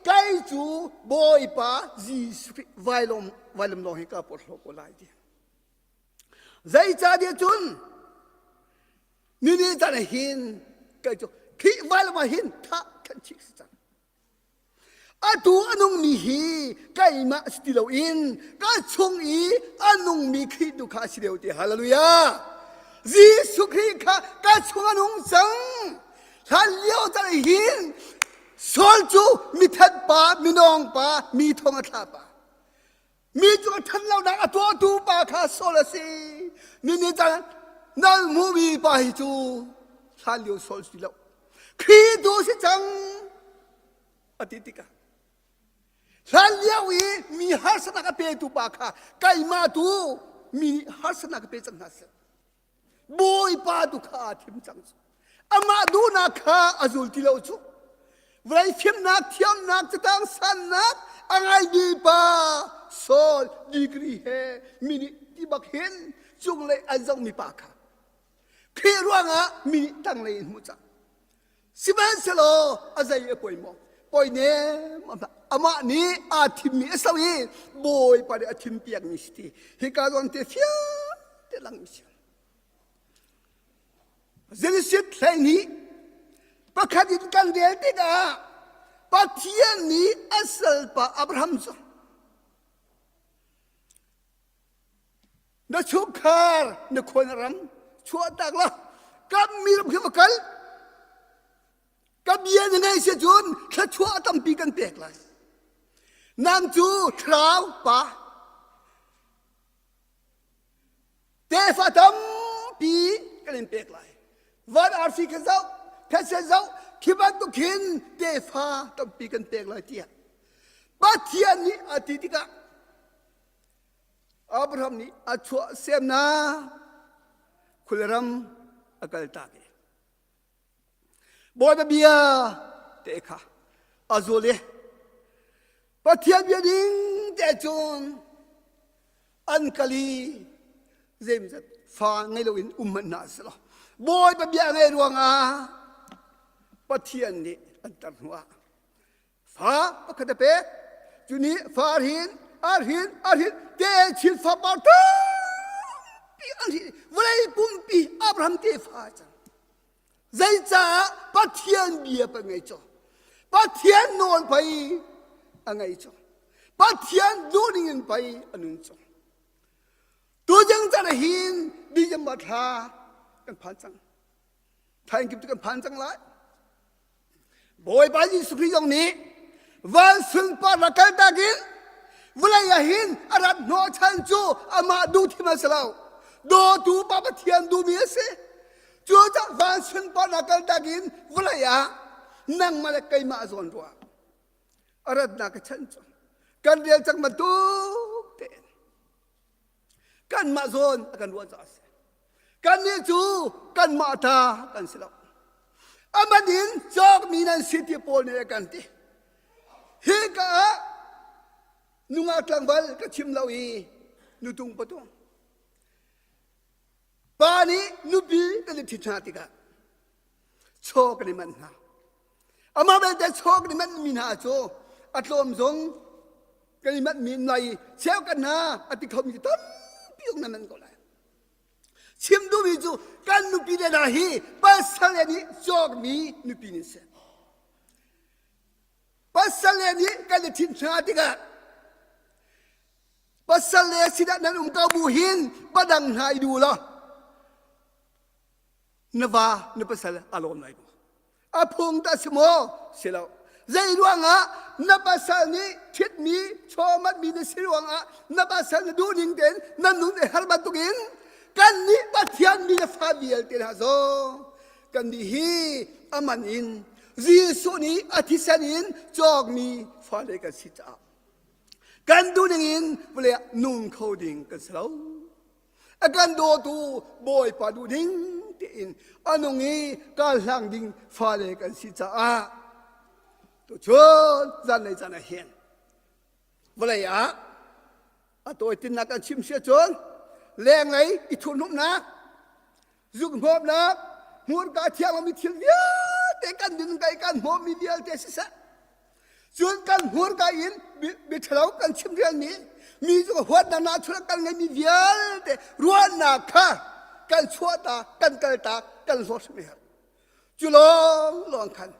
kai cu Bawipa Jesuh Khrih vailam vailam lawng hi ka porhlaw ko lai ti zeicahtiah cun nini caan ah hin kai cu Khrih vailam ah hin thah khan chih si cang Atu a nungmi hi keimah si ti loin ka chung i a nungmi Khrih tu kha a si deuh ti hallelujah Jesuh Khrih kha ka chung a nung cang hlan lio caan hin Saul cu mithat pa minawng pa mi thong a thla pa mi cu a ṭhat lonak a tuahtu pa kha Saul a si nini caan nan hmuhmi pa hi cu hlan lio Saul si lo Khrih tu si cang a ti tikah hlan lio i mi harsatnak a petu pa kha keimah tu mi nih harsatnak a pe cang hna seh Bawipa tu kha aa thim cang cu. Amah duhnak kha a zul ti lo cu. Vawlei fimnak, thiamnak, catang sannak a ngaimi pa Saul degree he mi nih ti bak hin cunglei an zohmi pa kha Khrih ruangah mi nih tanglei in hmuh cang. Sihmanhsehlaw a zei a poi maw? Poi nem amah nih aa thimmi a so i Bawipa nih a thimpiakmi si ti hika zawn te fiang te langmi si. Genesis 12 pakhat in kan rel tikah Pathian nih a salpa Abraham cu na chungkhar na khua na ram. Chuahtak la kam mi ram khi va kal. Ka bia na ngaih si cun thluachuah tampi kan pek lai. Nang cu thlarau pa tefa tampi kan in pek lai. Van arfi kha zoh, thetse zoh, khi bantuk khin tefa tampi kan pek lai tiah Pathian nih a ti tikah Abraham nih a chuah semnak khualram a kaltak i Bawipa bia te kha a zul i Pathian bia ding te cun an kal i zeimzat fa ngei loin um hmanh hna seh law Bawipa bia ngei ruangah Pathian nih an tar hnuah fa pakhat a pek cu nih fa arhin arhin arhin te chin fapar tampi an hrin vawlei pumpi Abraham tefa cang Zeicah Pathian bia pa ngei cu Pathian nawl pei a ngei cu Pathian duhning in pei a nun cu Tujang can hin December thla kan phan cang thla in kip kan phan cang lai Bawipa Jesuh Khrih zong nih van sunparnak kaltak in vawlei ah hin a rat hnawhchan cu amah duhthim a si lo. Dawtu Pa Pathian duhmi a si. Cucaah van sunparnak kaltak in vawlei ah nangmah le keimah zawn ruah a ratnak a chan cu kan rel cang bantuk tein kanmah zawn a kan ruah caah a si. Kannih cu kanmah ta kan si lo. Aman in cawkmi nan si ti Paul nih a kan ti. Hika ah nungak tlangval ka chim lo i nutung patung. Pa nih nupi kan i ṭhit hna tikah chaw kan i manh hna. Amah belte chaw kan i manhmi hna cu a tlawm zong kan i manhmi lai cheu kan hna a ti khomi tampi um nan ko lai. Chim duhmi cu kan nupi le hna hi pasal le nih cawkmi nupi nih si. Pasal le nih kan i ṭhit hna tikah pasal le sinah nan um ko bu hin padang hna i duh law na va na pasal a lawm lai maw a phung ta si maw si lo zei ruangah na pasal nih ṭhitmi chawmatmi na si ruangah na pasal na duhning tein na nun i har bantukin kan nih Pathian mi le fa vialte hna zong kan nih hi a man in Jesuh nih a thisen in cawkmi fale kan si caah kan duhning in vawlei ah nung kho ding kan si lo a kan dawtu Bawipa duh ding tein a nung i kal hlang ding fale kan si caah tuchun zanlei caan ah hin vawlei ah a tawitinnak kan chim sia cun lenglei i thurhnawmhnak zukhnawmnak hmurka thiang lomi thil vialte kan din kai kan hmawmmi vialte siseh cun kan hmurka in biaṭhalo kan chim rialmi mi cu huatnak na chuah kan ngeimi vialte ruahnak kha kan chuahtak kan kaltak kan hlawt hrim herh cu lawng lawng khan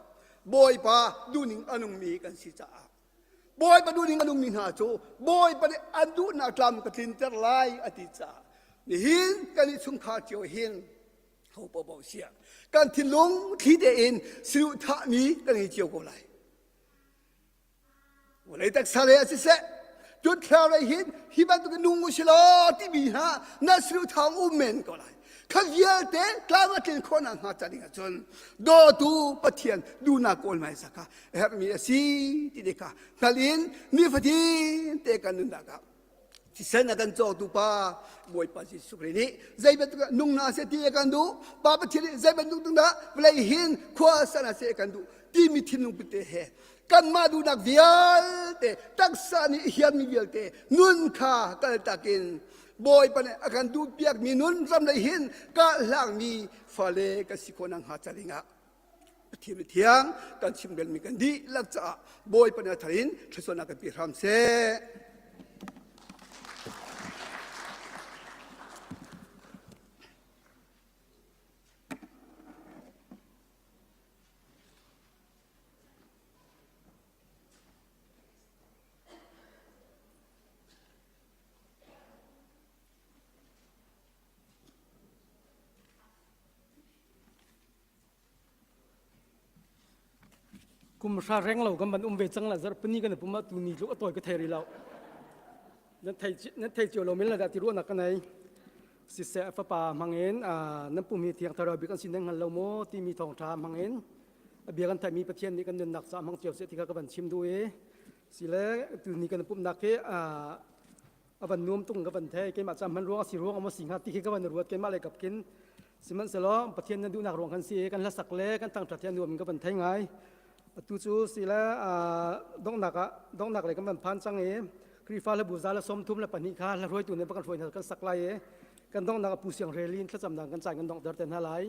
bawipa duhning a nungmi kan si caah Bawipa duhning a nungmi hna cu Bawipa nih an duhnak tlam ka tlinter lai a ti caah nihin kan i chungkhar cio hin ho popo sia kan thinlung thli tein siruh thahmi kan ngei cio ko lai vawlei taksa le a siseh tut thlarau lei hin hi bantuk in nung u si law timi hna na siruh thang um men ko lai kha vialte tlang a tlin khawh nak hnga ca ding ahcun dawtu Pathian duhnak kawl hmaisa kha a herhmi a si ti te kha hngal in nifatin te kan nunnak ah thisen a kan cawktu pa Bawipa Jesuh Khrih nih zei bantuk nung hna seh ti a kan duh Pa Pathian nih zei bantuk dah vawlei hin khua sa hna seh a kan duh timi thinlung put te he kanmah duhnak vialte taksa nih hiammi vialte nun kha kaltak in Bawipa nih a kan duhpiakmi nun ram lei hin kah hlangmi fale kan si khawh nakhnga ca dingah Pathian thiang kan chimrelmi kan dihlak caah Bawipa nih a thar in thluachuahnak kan pe hram seh. Kum hra reng lo kan van um ve cang la zarhpini kan pum ah tu ni tluk a tawi ka thei rih lo. Nan thei nan thei cio lo men la dah ti ruahnak ka nei. Siseh a fapa hmangin nan pum hi thiang thlarau bik an si nan hngal lo maw timi thawngṭha hmangin a bia kan theihmi Pathian nih kan nunnak caah hmang cio seh ti kha ka van chim duh i sile tuni kan pumhnak hi a van nuam tung ka van thei keimah ca hman ruang a si ruang a maw si hnga ti khi ka van ruat keimah lei kap khin sihmanhsehlaw Pathian nan duhnak ruang kan si i kan hlasak le kan thangṭhat hi a nuam in ka van thei ngai atu cu sile donghnak ah donghnak lei kan van phan cang i Khrihfa hlabu za le 32 kha hla hruaitu nih kan hruai hna kan sak lai i kan donghnak a pu siang rel in thlacamnak kan caan kan donghter te hna lai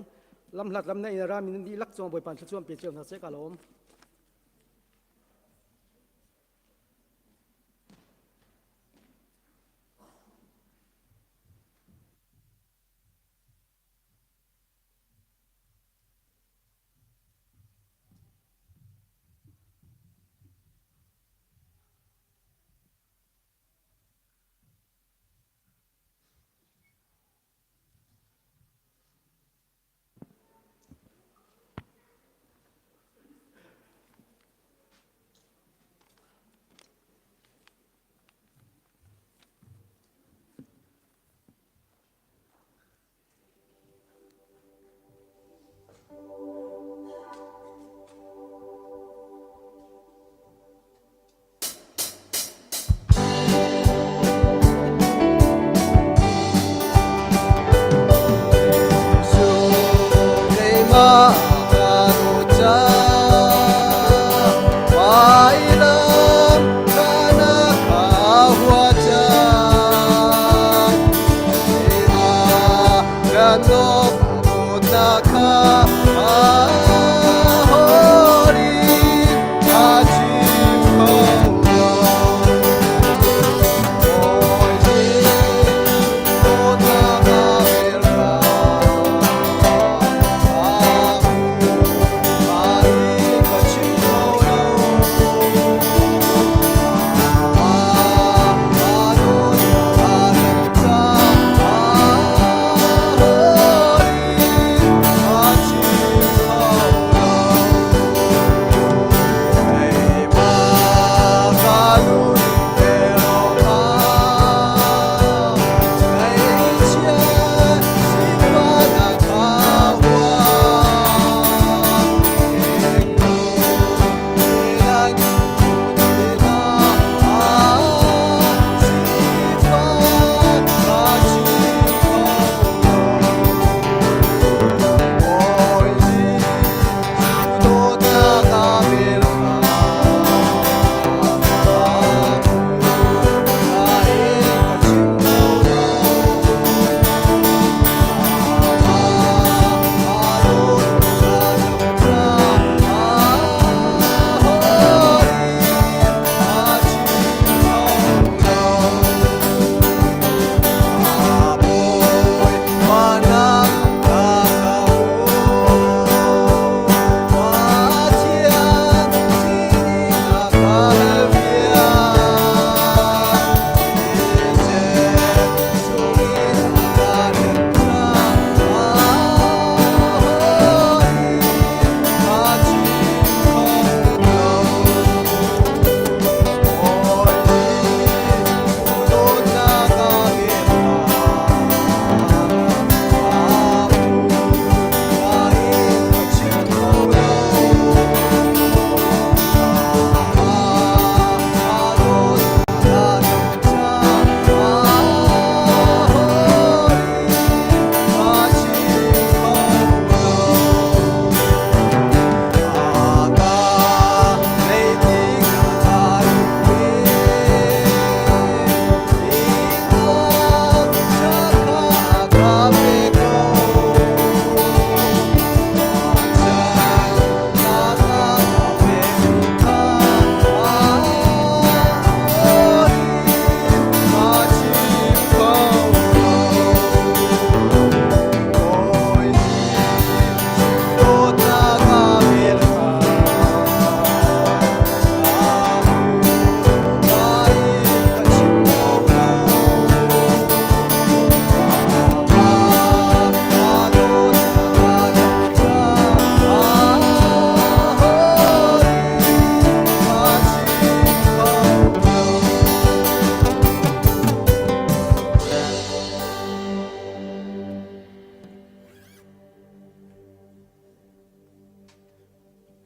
lamhlat lam na in rami nan dihlak cung Bawipa thluachuah pe cio hna seh ka lawm.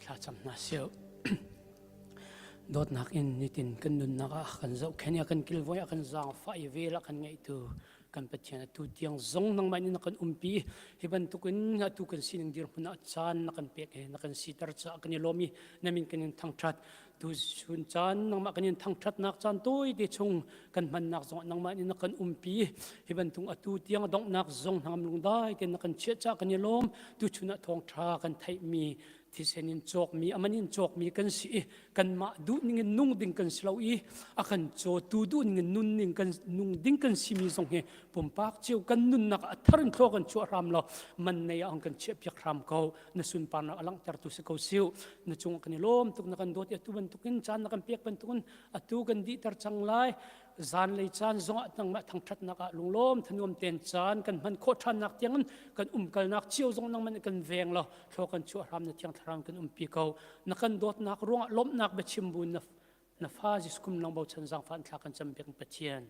Thlacam hna sih. Dawtnak in nitin kan nunnak ah kan zohkhenh i a kan kilvawi a kan zaangfah i vel a kan ngeihtu kan Pathian atu tiang zong nangmah nih na kan umpi hi bantukin atu kan sining dirhmun ah caan na kan pek i na kan siter caah kan i lawm i na min kan in thangṭhat tu chun caan nangmah kan in thangṭhatnak caan tawi te chung kan hmannak zong nangmah nih na kan umpi hi bantuk atu tiang donghnak zong hnangam lungdai tein na kan chiah caah kan i lawm tu chun ah thawngṭha kan theihmi thisen in cawkmi aman in cawkmi kan si i kanmah duh ning in nung ding kan si lo i a kan cawtu duh ning in nun ning kan nung ding kan simi zong hi pumpak cio kan nunnak a thar in thlaw kan chuah hram lo man nei ah kan chiah piak hram ko na sunparnak a langhtertu si ko siu na cung kan i lawm tuk na kan dawt i atu bantukin caan na kan pek bantukin atu kan dihter cang lai zanlei caan zongah nangmah thangṭhatnak ah lunglawm thanuam ten caan kan hman khawh ṭhannak tiangin kan umkalnak cio zong nangmah nih kan veng lo thlaw kan chuah hram na thiang thlarau kan umpi ko na kan dawtnak ruangah lawmhnak biachim bu na na fa Jesuh kum lang bochan zaangfah thla kan cam biak Pathian.